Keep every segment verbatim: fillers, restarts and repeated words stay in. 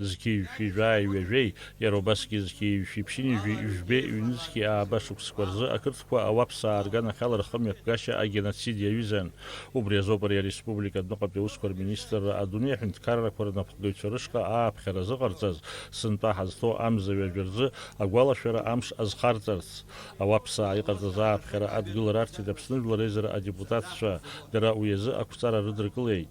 Зқьи жәшәи жәааи ҩажәеи, иара убасгьы зқьи жәшәи ԥшьынҩажәи жәбеи ҩнызқьи ааба шықәсқәа рзы ақырҭқәа ауаԥсаа рганахьала рхымҩаԥгашьа агеноцид иаҩызан. Убри азоуп ари ареспублика адәныҟатәи аусқәа рминистрра адунеи аҳәынҭқаррақәа рнапхгаҩцәа рышҟа ааԥхьара зыҟарҵаз, сынтәа ҳазҭоу амза ҩажәа рзы агәалашәара амш азхарҵарц. Ауаԥсаа иҟарҵаз ааԥхьара адгылара арҭеит Аԥсны Жәлар Реизара адепутатцәа, дара уи азы ақәҵара рыдыркылеит.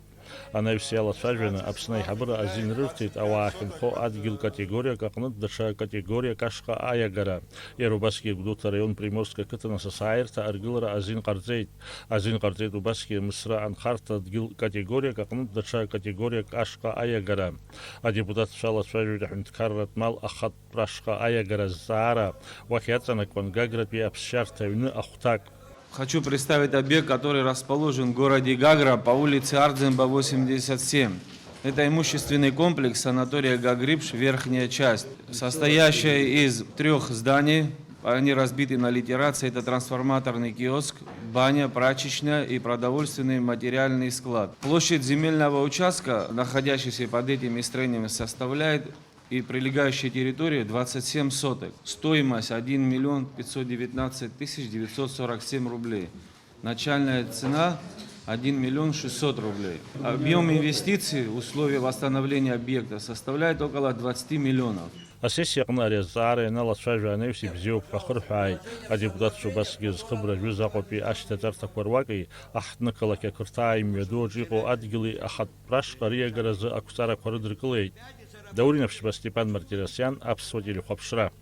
Анаҩс иалацәажәаны Аԥсны аиҳабыра азин рырҭеит ауаа ахьынхо адгьыл категориак аҟнытә даҽа категориак ашҟа аиагара. Иара убасгьы Гәдоуҭа араион Приморск ақыҭан асасааирҭа аргылара азин ҟарҵеит. Азин ҟарҵеит убасгьы Мысра анхарҭа адгьыл категориак аҟнытә даҽа категориак ашҟа аиагара. Адепутатцәа алацәажәоит аҳәынҭқарратә мал ахатә ашҟа аиагара азҵаара, уахь иаҵанакуан Гагратәи аԥсшьарҭа аҩны ахәҭак. Хочу представить объект, который расположен в городе Гагра по улице Ардзинба, восемьдесят семь. Это имущественный комплекс санатория Гагрипш, верхняя часть, состоящая из трех зданий. Они разбиты на литерации. Это трансформаторный киоск, баня, прачечная и продовольственный материальный склад. Площадь земельного участка, находящийся под этими строениями, составляет и прилегающая территория двадцать семь соток. Стоимость один миллион пятьсот девятнадцать тысяч девятьсот сорок семь рублей. Начальная цена один миллион шестьсот рублей. Объем инвестиций в условия восстановления объекта составляет около двадцати миллионов. Асессиа аҟны ари азҵаара ианалацәажәа анаҩс ибзиоуп ҳәа хырҳәааит. Адепутатцәа убасгьы зхыбра жәыз Аҟәатәи ашьҭаҵарҭақәа руаки аҳҭнықалақь ақырҭаа имҩаду аҿы иҟоу адгьыли ахатә рашҟа риагаразы ақәҵарақәа рыдыркылеит. Даур Инаԥшьба, Степан Мартиросиан, Аԥсуа телехәаԥшра.